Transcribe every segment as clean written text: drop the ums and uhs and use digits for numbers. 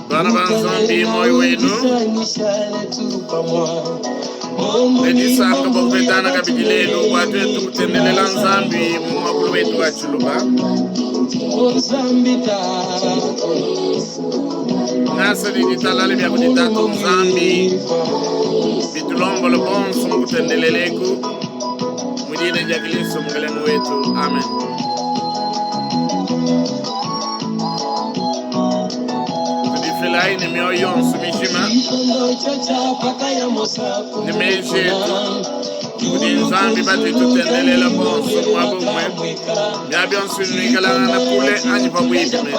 Bana ba Nzambi, moyo wenu ne disanka bua kupetana kabidi lelu bua tuetu kutendelela Nzambi mu muakulu wetu wa Tshiluba. Ngasa ne ditalala bia kudi Tatu Nzambi bitulombola bonso mu kutendelela eku mu dina dia Kristo Mukelenge wetu. Amen. Tudifilayi ne mioyo yonso mijima ne meji etu kudi Nzambi batudi tutendelela bonso muaba umue, miaba yonso inuikalangana kule anyi pabuipi mene.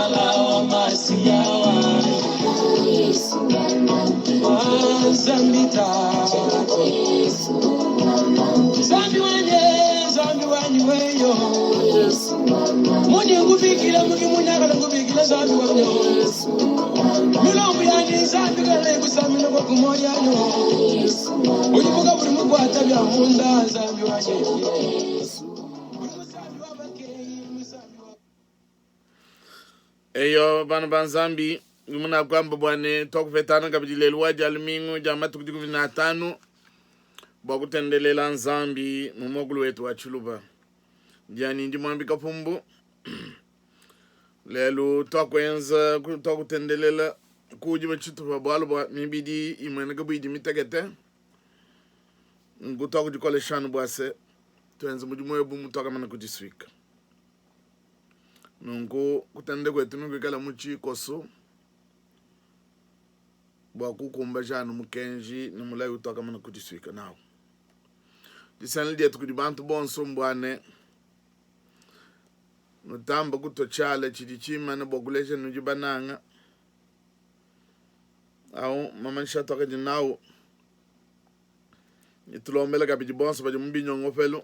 Eyo, bana ba Nzambi, ndi munakuamba bua ne tuakupetana kabidi lelu wa dia lumingu dia matuku 15 bua kutendelela Nzambi mu muakulu wetu wa Tshiluba. Ndianyi ndi muambi Kapumbu. Lelu tuakuenza tuakutendelela kudi tshitupa bualu bua mibidi imueneka bu idi mitekete. Nunku tuakudikolesha anu bua se tuenze mudimu ebu mutuakamana kudisuika. Nunku kutenda kuetu nekuikala mu tshikoso bua kukumbaja anu mukenji ne mulayi utuakamana kudisuika nawu. Disangila dietu kudi bantu bonso mbua ne, nutamba kutua tshiala tshidi tshimana bua kuleja nudi bananga au mamanyisha atuakadi nawu. Tulombela kabidi bonso badi mu binyongopelu.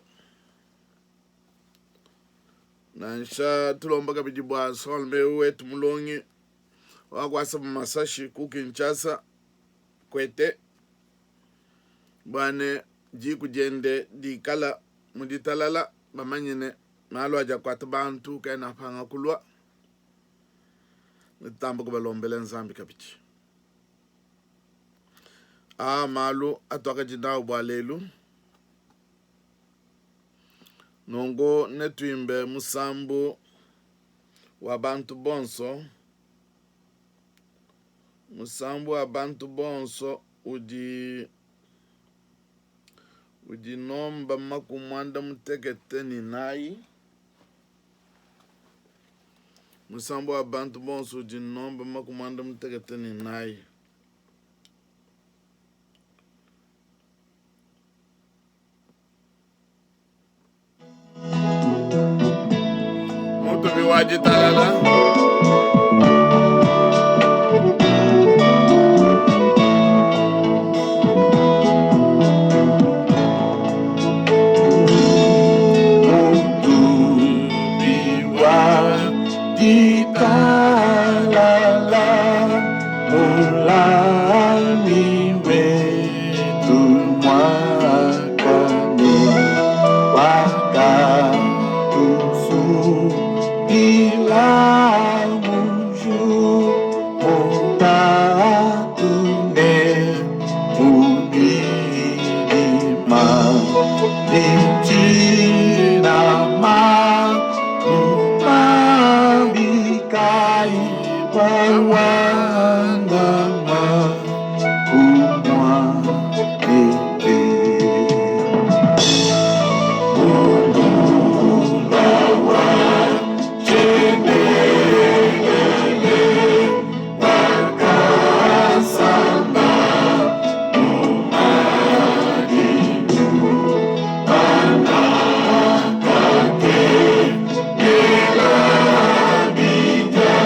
Nansha tulomba kabidi bua nsongalume eu wetu mulongi wa kuasa masashi ku Kinshasa Kwete bua ne diku diende dikala mu ditalala, bamanye ne malu adi akuata bantu kaena apanga kulua. Netutamba kubalombela Nzambi kabidi. Aa malu atuakadi nawu bua lelu. Nunku netuimbe musambu wa bantu bonso, musambu wa bantu bonso udi udi nomba makumi muanda mutekete ne nayi. Musambu wa bantu bonso udi nomba makumi muanda mutekete ne nayi. Mutubi wa ditalala. Mutubi wa ditalala, mulami wetu muakane, wakatusungila muju mutatu ne mu midima ne tshinama mabikayi pawangama kumua ebe. Mulunda wa tshiendelele wakasamba mu madilu bana kakengela bidia.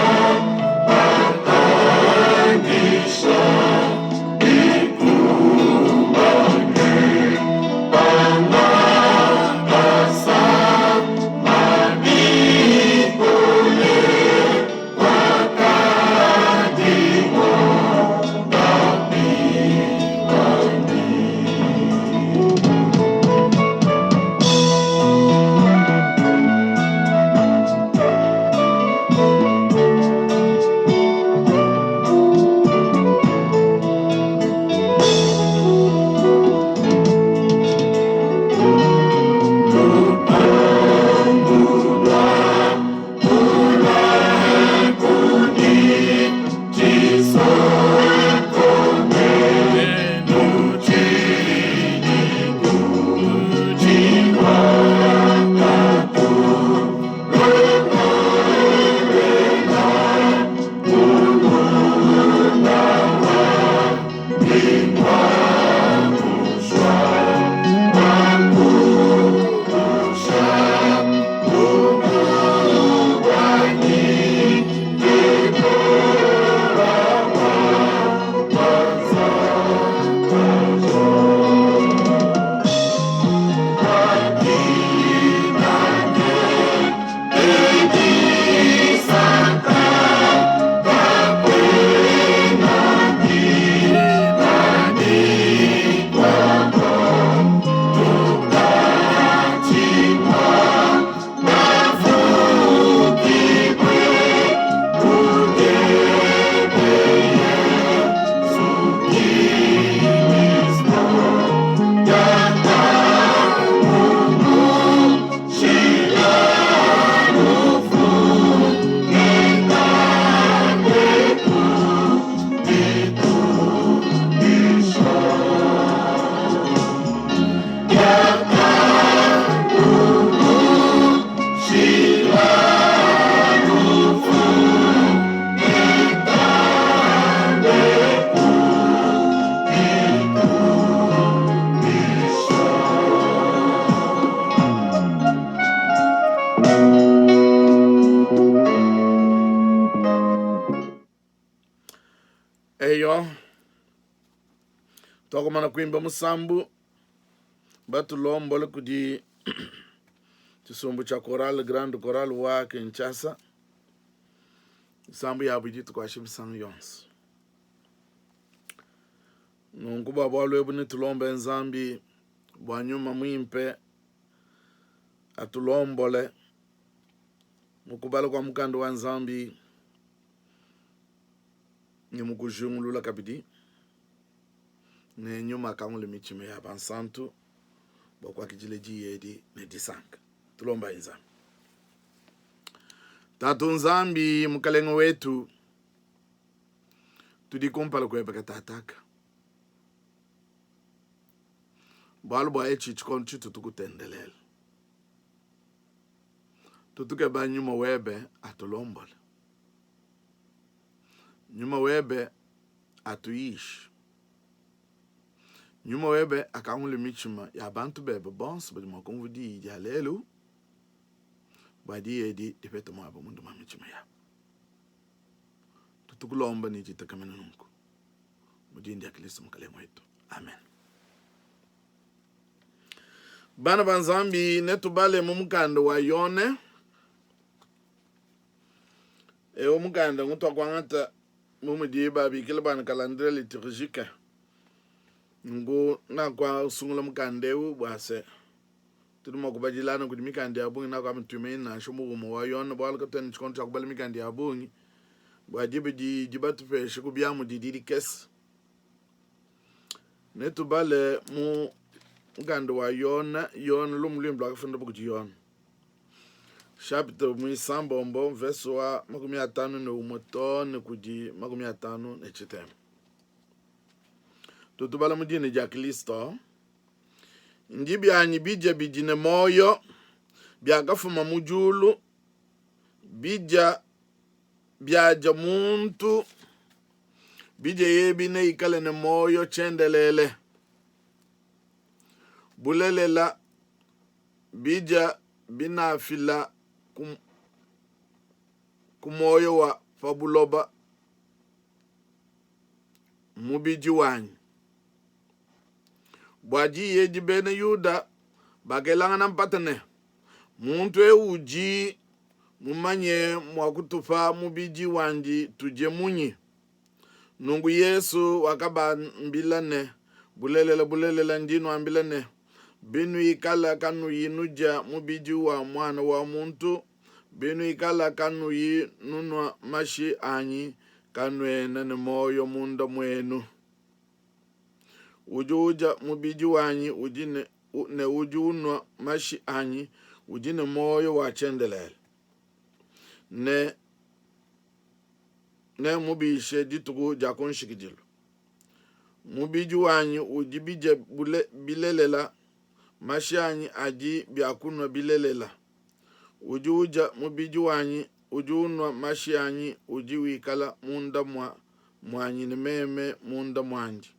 Tuakumana kuimba musambu batulombole kudi tshisumbu tshia Chorale Grande Chorale wa Kinshasa. Misambu yabu idi itukuasha misangu yonso. Nunku bua bualu ebu netulombe Nzambi bua nyuma muimpe atulombole mu kubala kua mukanda wa Nzambi ne mu kujingulula kabidi ne nyuma akangule mitshima ya bansantu bua kuakidila diyi edi ne disanka. Tulombayi Nzambi. Tatu Nzambi, Mukalenge wetu, tudi kumpala kuebe katataka bualu bua etshi tshikondo tshitu tukutendelela tutukeba nyuma webe atulombole nyuma webe atuyishe nyuma webe akangule mitshima ya bantu bebe bonso badi mua kumvua diyi dia lelu bua diyi edi dipete muaba munda mua mitshima yabu Tutukulomba ne ditekemena nunku mu dina dia Kristo Mukalenge wetu. Amen. Bana ba Nzambi, netubale mu mukanda wa Yone. Eu mukanda ngutuakuangata bu mudi babikila bana calendrier liturgique. Nunku nakuasungula mukanda eu bua se tudi mua kubadilana kudi mikanda ya bungi nakuamba tuimanyine nansha mu umue wa Yone bualu katuena ne tshikondo tshia kubala mikanda ya bungi bua diba didi batupeshe ku biamu didi dikese. Netubale mu mukanda wa Yone, Yone lumu luimpe luakafundabo kudi Yone chapitre muisambombo mvese wa 51 too ne kudi 53. Tutubala mu dina dia Kristo. Ndi bianyi bidia bidi ne muoyo biakafuma mu diulu, bidia biadia muntu, bidia ebi neikale ne muoyo tshiendelele. Bulelela, bidia binafila ku, ku muoyo wa pa buloba mubidi wanyi. Bua diyi edi bena Yuda bakelangana mpata ne, Muntu eu udi mumanye mua kutupa mubidi wandi tudie munyi? Nunku Yesu wakabambila ne, Bulelela, bulelela, ndi nuambila ne, Binuikala kanuyi nudia mubidi wa Muana wa muntu, binuikala kanuyi nunua mashi anyi, kanuena ne muoyo munda muenu. Udi udia mubidi wanyi udi ne, ne udi unua mashi anyi udi ne muoyo wa tshiendelele, ne nemmubishe dituku dia ku nshikidilu. Mubidi wanyi udi bidia bule, bilelela, mashi anyi adi biakunua bilelela. Udi udia mubidi wanyi, udi unua mashi anyi, udi wikala munda mua muanyi ne meme munda muandi.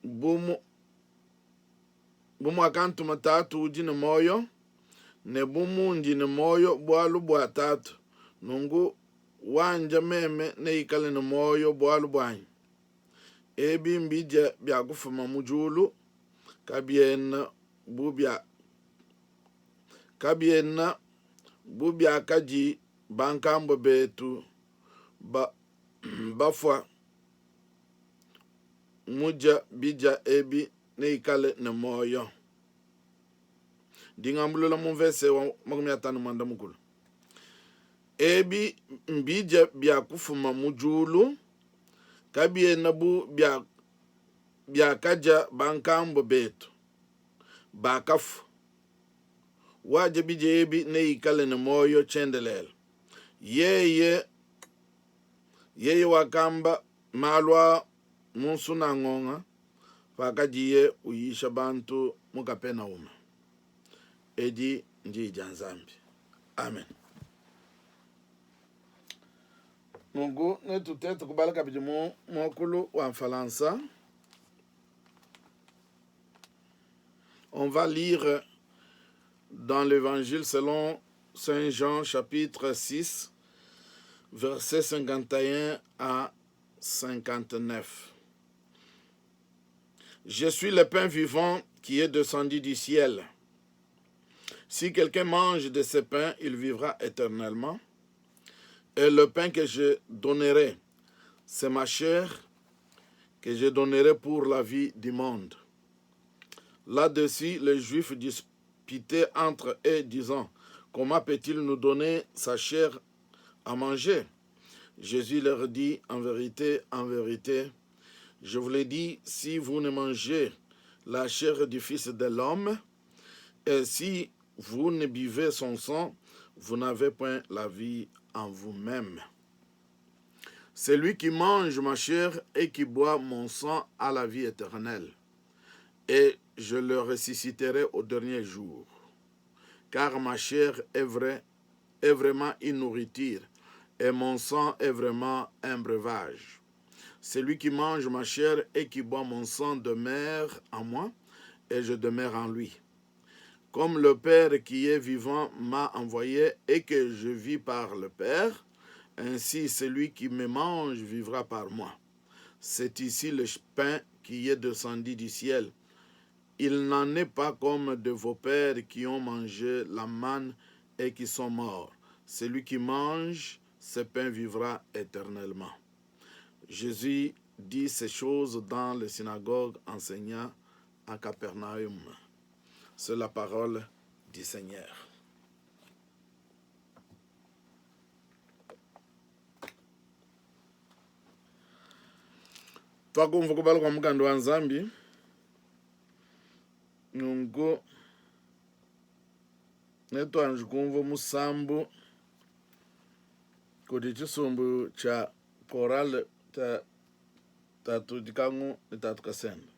Bu, mu, bu muakantuma Tatu udi ne muoyo, ne bu mundi ne muoyo bualu bua Tatu, nunku wandia meme neikale ne muoyo bualu buanyi. Ebi mbidia bia kufuma mu diulu, kabiena bu bia kabiena bu biakadi bankambua betu ba, bafua mudia bidia ebi neikale ne muoyo. Ndi ngambulula mu mvese wa 54. Ebi mbidia bia kufuma mu diulu, kabiena bu bia biakadia bankambua betu bakafua. Wadia bidia ebi neikale ne muoyo tshiendelele. Yeye yeye wakamba malu aa mu nsunangonga pakadiye uyisha bantu mu Kapenauma. Edi ndiyi dia Nzambi. Amen. Nunku netutete kubala kabidi mu muakulu wa Mfalansa. On va lire dans l'évangile selon Saint Jean chapitre 6 versets 51 à 54. 59. Je suis le pain vivant qui est descendu du ciel. Si quelqu'un mange de ce pain, il vivra éternellement. Et le pain que je donnerai, c'est ma chair que je donnerai pour la vie du monde. Là-dessus, les Juifs disputaient entre eux, disant, Comment peut-il nous donner sa chair à manger Jésus leur dit, En vérité, en vérité, je vous l'ai dit, si vous ne mangez la chair du Fils de l'homme, et si vous ne buvez son sang, vous n'avez point la vie en vous-même. Celui qui mange ma chair et qui boit mon sang a la vie éternelle, et je le ressusciterai au dernier jour. Car ma chair est, vraie, est vraiment une nourriture, et mon sang est vraiment un breuvage. Celui qui mange ma chair et qui boit mon sang demeure en moi, et je demeure en lui. Comme le Père qui est vivant m'a envoyé et que je vis par le Père, ainsi celui qui me mange vivra par moi. C'est ici le pain qui est descendu du ciel. Il n'en est pas comme de vos pères qui ont mangé la manne et qui sont morts. Celui qui mange ce pain vivra éternellement. Jésus dit ces choses dans les synagogues enseignant à Capernaum. C'est la parole du Seigneur. Twakumva kubala kwa mukanda wa Nzambi nunku netuanji kumva musambu kudi tshisumbu tshia chorale tshia Tatu Dikangu ne Tatu Kasenda.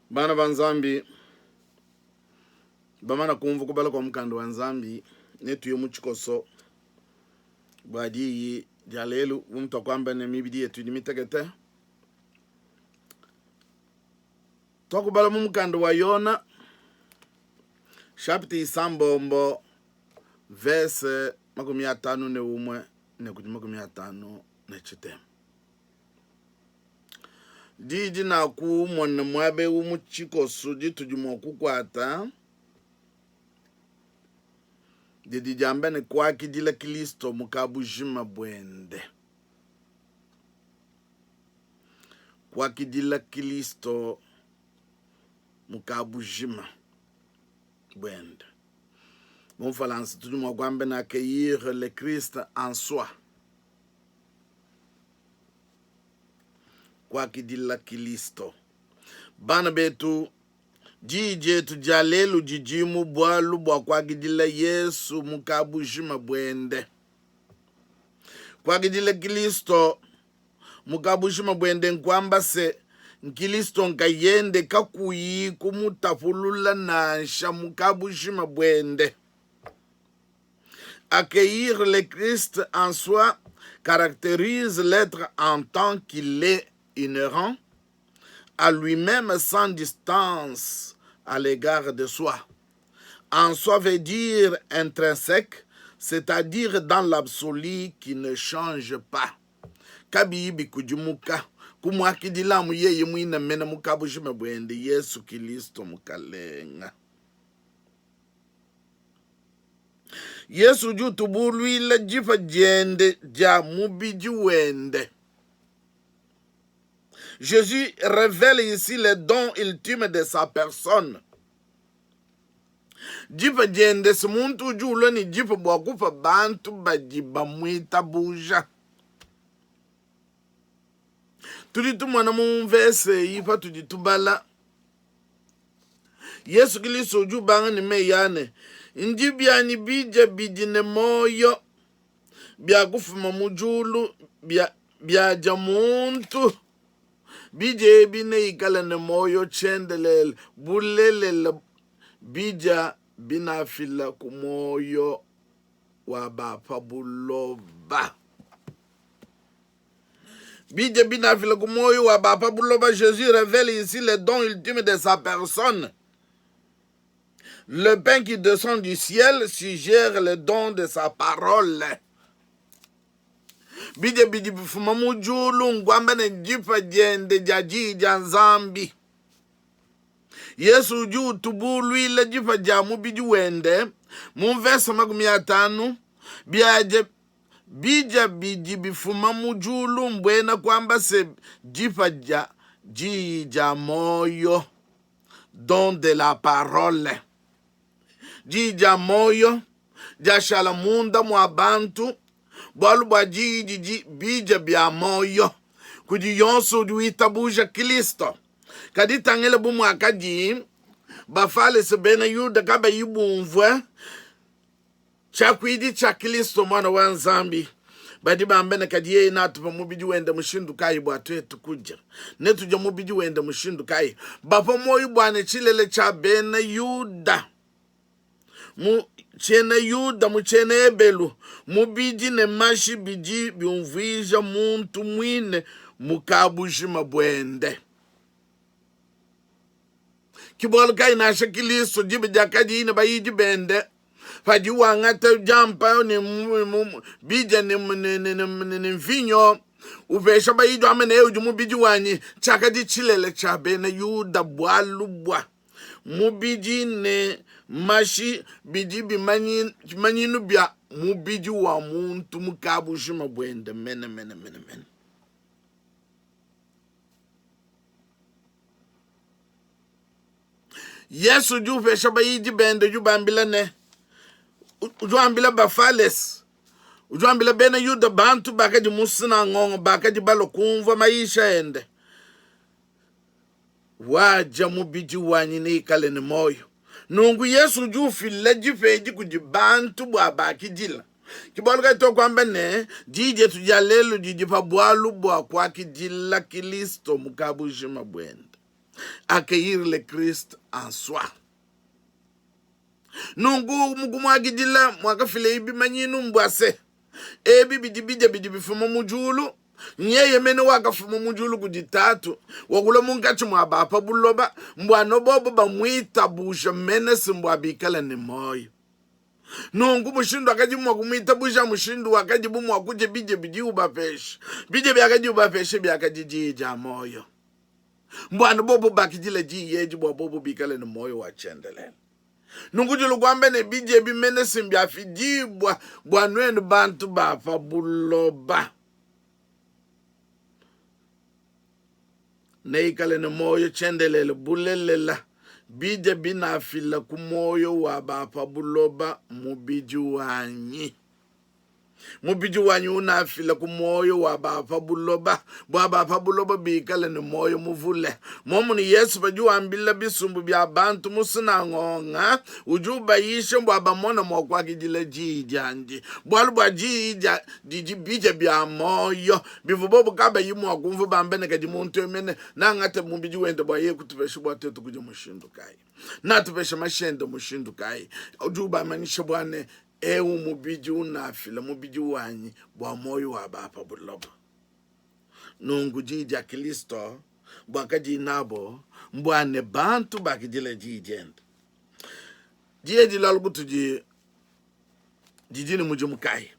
Bana ba Nzambi bamana kumvua kubala kua mukanda wa Nzambi, netuye mu tshikoso bua diyi dia lelu. Bu mutuakuamba ne mibidi yetu idi mitekete, tuakubala mu mukanda wa Yona chapitre isambombo verse 51 ne kudi 53. Diyi dinakumona muaba eu mu tshikoso ditudi mua kukuata didi diamba ne, kuakidila Kristo mu kabujima buende. Kuakidila Kristo mu kabujima buende. Mu Mfualansa tudi mua kuamba ne, accueillir le Christ en soi. Kuakidila Kilisto. Bana betu, diyi dietu dia lelu didi mu bualu bua kuakidila Yesu mu kabujima buende. Kuakidila Kilisto mu kabujima buende nkuamba se, Nkilisto nkayende kakuyi kumutapulula nansha mu kabujima buende. Accueillir le Christ en soi caractérise l'être en tant qu'il est inhérent à lui-même sans distance à l'égard de soi. En soi veut dire intrinsèque, c'est-à-dire dans l'absolu qui ne change pas. Kabiyi bikudimuka, kumuakidila amu yeye muine mene mu kabujima buende, Yesu Kilisto Mukalenga. Yesu udi utubuluila dipa diende dia mubidi wende. Jésus révèle ici le don ultime de sa personne. Dipa diende si muntu udi ulua ne dipa bua kupa bantu badi bamuitabuja. Tudi tumona mu mvese eyi patudi tubala Yesu Kilisto udi ubanga ne meyi a ne, Ndi bianyi bidia bidi ne muoyo biakufuma mu diulu, bia, biadia muntu bidia ebi neikale ne muoyo tshiendelele. Bulelela, bidia binafila ku muoyo wa ba pa buloba. Bidia binafila ku muoyo wa ba pa buloba. Jésus révèle ici le don ultime de sa personne. Le pain qui descend du ciel suggère le don de sa parole. Bidia bidi bifuma mu diulu nkuamba ne dipa diende dia diyi dia Nzambi. Yesu udi utubuluila dipa dia mubidi wende mu mvese 50 biadia Bidia bidi bifuma mu diulu mbuena kuamba se dipa dia diyi dia muoyo, don de la parole. Diyi dia muoyo diashala munda mua bantu, bualu bua diyi didi bidia bia muoyo kudi yonso udi witabuja Kristo. Kadi tangila bu muakadi Bafalese bena Yuda kabayi bumvue Tshiakuidi tshia Kristo, Muana wa Nzambi. Badi bamba ne, Kadi yeye neatupe mubidi wende mushindu kayi bua tuetu kudia? Netudia mubidi wende mushindu kayi? Bapua muoyo bua ne, tshilele tshia bena Yuda mu tshiena Yuda, mu tshiena Ebelu, mubidi ne mashi bidi biumvuija muntu muine mu kabujima buende. Ke bualu kayi nansha Kristo diba diakadiye ne bayidi bende, padi wangata diampa ne bidia ne, ne, ne, ne, ne mvinyo upesha bayidi wamba ne udi mubidi wanyi, tshiakadi tshilele tshia bena Yuda bualu bua mubidi ne mashi bidi bimanyinu bia mubidi wa muntu mu kabujima buende mene mene mene mene. Yesu udi upesha bayidi bende, udi ubambila ne, udi wambila Bafalese, udi wambila bena Yuda, bantu bakadi mu sinangongo bakadi balua kumvua mayisha ende, wadia mubidi wanyi neikale ne muoyo. Nunku Yesu udi ufila dipa edi kudi bantu bua bakidila. Ke bualu kayi tuakuamba ne, diyi dietu dia lelu didi pa bualu bua kuakidila Kilisto mu kabujima buende. Accueillir le Christ en soi. Nunku mu kumuakidila muakafileye bimanyinu mbua se, ebi bidi bidia bidi bifuma mu diulu, nyeye mene wakafuma mu diulu kudi Tatu, wakulua munkatshi mua ba pa buloba, mbua no bobo bamuitabuja mene si mbua bikale ne muoyo. Nunku mushindu wakadibu mua kumuitabuja, mushindu wakadibu mua kudia bidia bidi ubapesha, bidia biakadi ubapesha biakadi diyi dia muoyo. Mbua anu bobo bakidila diyi edi bua bobo bikale ne muoyo wa tshiendelele. Nunku dilu kuamba ne, Bidia ebi mene si mbiafidibua bua nuenu bantu ba pa buloba. Neikale ne muoyo tshiendelele. Bulelela, bidia binafila ku muoyo wa ba pa buloba mubidi wanyi. Mubidi wanyi unafila ku muoyo wa ba pa buloba, bua ba pa buloba bikale ne muoyo muvule. Momune Yesu padi wambila bisumbu bia bantu mu sunangonga, udi ubayisha bua bamone mua kuakidila diyi diandi, bualu bua diyi dia didi bidia bia muoyo bivua bobu kabayi mua kumvua, bamba ne, Kadi muntu eu mene nangate mubidi wende bua yeye kutupesha bua tuetu kudia mushindu kayi? Natupesha mashi ende mushindu kayi? Udi ubamanyisha bua ne, Eu mubidi unafila mubidi wanyi bua muoyo wa ba pa buloba. Nunku diyi dia Kristo buakadi nabo mbua ne bantu bakidila diyi diende. Diyi edi lalu kutudi didi ne mudimu kayi?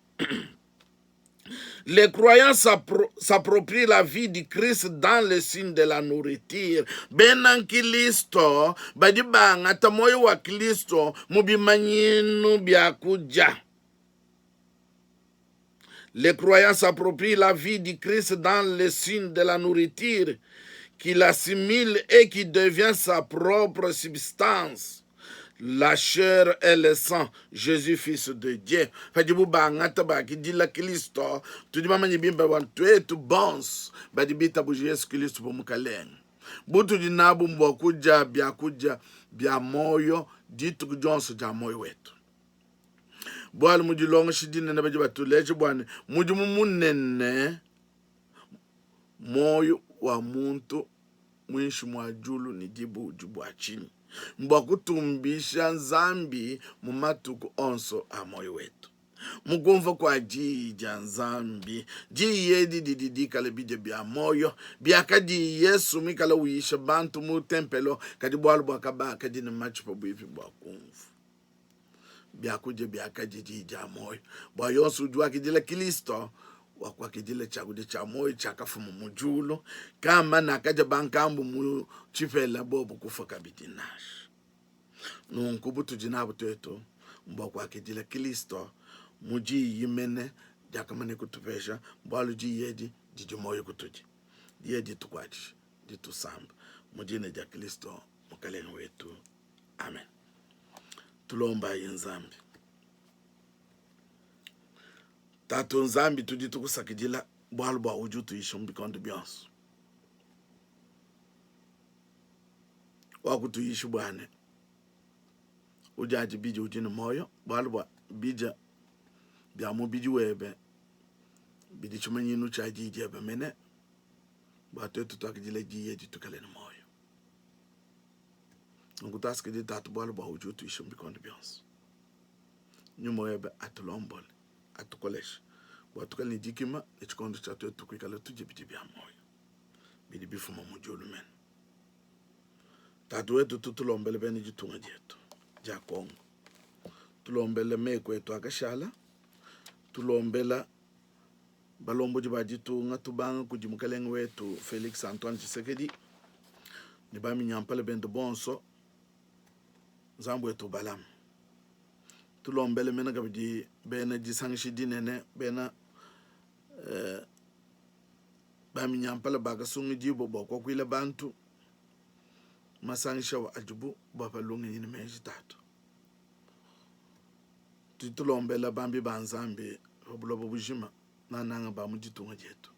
Les croyants s'approprient la vie du Christ dans le signe de la nourriture. Bena Nkristo badi bangata muoyo wa Kristo mu bimanyinu bia kudia. Les croyants s'approprient la vie du Christ dans le signe de la nourriture qu'il assimile et qui devient sa propre substance. La chair et le sang, Jésus fils de Dieu. Padibu bangata bakidila Kristo, tudi bamanye bimpe bua tuetu bonso badi bitabuja Yesu Kristo bu Mukalenge. Butudi nabu mbua kudia biakudia bia muoyo dituku dionso dia muoyo wetu. Bualu mu dilongesha dinene badi batuleja bua ne mudimu munene muoyo wa muntu muinshi mua diulu ne dibu bua tshinyi? Mbua kutumbisha Nzambi mu matuku onso a muoyo wetu. Mu kumvua kua Diyi dia Nzambi, Diyi edi didi dikale bidia bia muoyo biakadi Yesu muikale uyisha bantu mu tempelo, kadi bualu bua kabakadi ne matshi pabuipi bua kumvua. Biakudia biakadi diyi dia muoyo bua yonso udi wakidila Kilisto, wakuakidila tshiakudia tshia muoyo tshiakafuma mu diulu, kamba nakadia bankambu mu tshipela, bobu kufua kabidi nansha. Nunku butudi nabu tuetu mbua kuakidila Kilisto mu diyi mene diakamane kutupesha, bualu diyi edi didi muoyo kutudi, diye ditukuatshisha, ditusamba mu dina dia Kilisto Mukalenge wetu. Amen. Tulombayi Nzambi. Tatu Nzambi, tudi tukusakidila bualu bua udi utuyisha mu bikondo bionso. Wakutuyisha bua ne udiadi bidia udi ne muoyo, bualu bua bidia bia mubidi webe bidi tshimanyinu tshia diyi diebe mene, bua tuetu tuakidile diyi edi tukale ne muoyo. Nunku tuasakidile Tatu bualu bua udi utuyisha mu bikondo bionso. Nyuma webe atulombole, atukoleshe bua tukale ne dikima ne tshikondo tshia tuetu kuikala tudia bidi bia muoyo bidi bifuma mu diulu mene. Tatu wetu, tutulombele bena ditunga dietu dia Kongo, tulombele meku etu akashala, tulombela balombodi ba ditunga, tubanga kudi mukalenge wetu Felix Antoine Tshisekedi ne baminyampala bende bonso, Nzambi wetu ubalame. Tulombele mena kabidi bena disangisha dinene, bena eh, baminyampala bakasungidibua bua kuakuila bantu masangisha adibu bapa lungenyi ne meji tatu. Tudi tulombela bambi ba Nzambi pa buloba bujima, nananga ba mu ditunga dietu,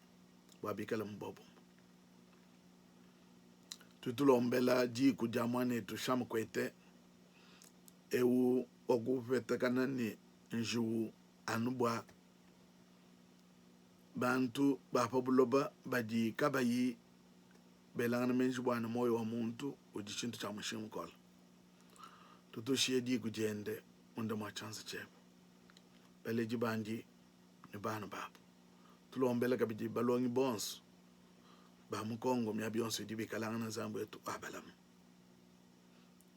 bua bikale mu bobumue. Tudi tulombela diku dia muanetu Sham Kwete, eu wa kupetakana ne njiwu anu bua bantu ba pa buloba badi kabayi. belangana meji bua ne muoyo wa muntu udi tshintu tshia mushinga mukole. Tutushiye diku diende munda mua tshianza tshiebe, baledi bandi ne bana babu. Tulombele kabidi balongi bonso ba mu Kongo miaba yonso idi bikalangana Nzambi wetu abalama.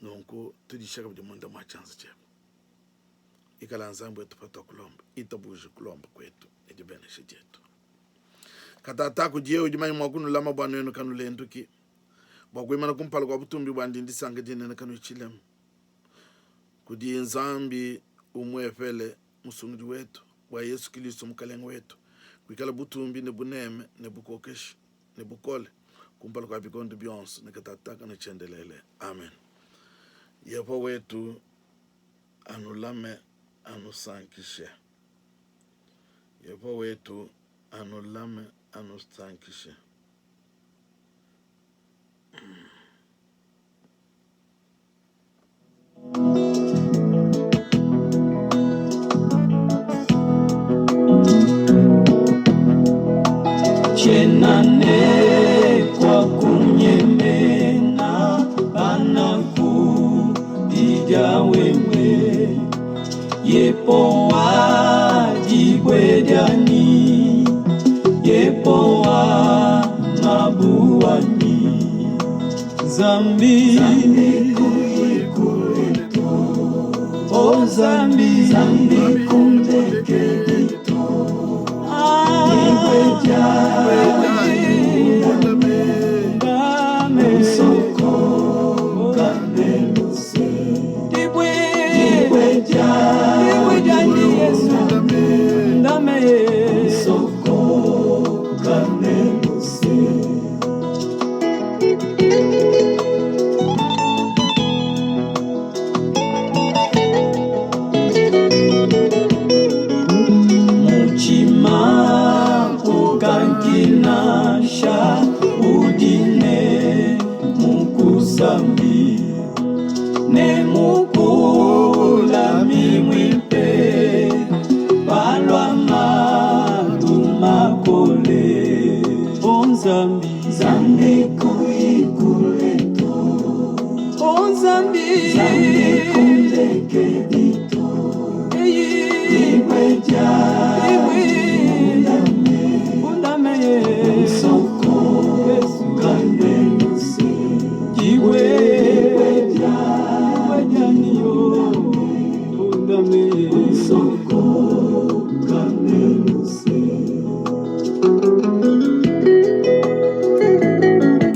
Nunku tudishe kabidi munda mua tshianza tshiebe. Ikala Nzambi wetu patuakulomba, itabuje kulomba kuetu ne dibenesha dietu. Katataka kudiye udi manya mua kunulama bua nuenu kanulenduki, bua kuimana kumpala kua butumbi buandi ndisanka dinene kanuyi tshilema. Kudi Nzambi umuepele Musungidi wetu, bua Yesu Kilisto Mukelenge wetu, kuikala butumbi ne buneme ne bukokeshi ne bukole kumpala kua bikondo bionso ne katataka ne tshiendelele. Amen. Yehowa wetu anulame anusankishe. Yehowa wetu anulame anusankishe. Tshiena ne kua kunyemena pananku didia wewe Yepowa dibue dianyi Yepowa ngabu wanyi Zambi Oh Zambi Zambi kundekedi to Mutshima kukankinasha udi ne mukusambi ne mukulami muimpe palua malu makole o Nzambi Nzambi kuyi kule to o Nzambi Nzambi.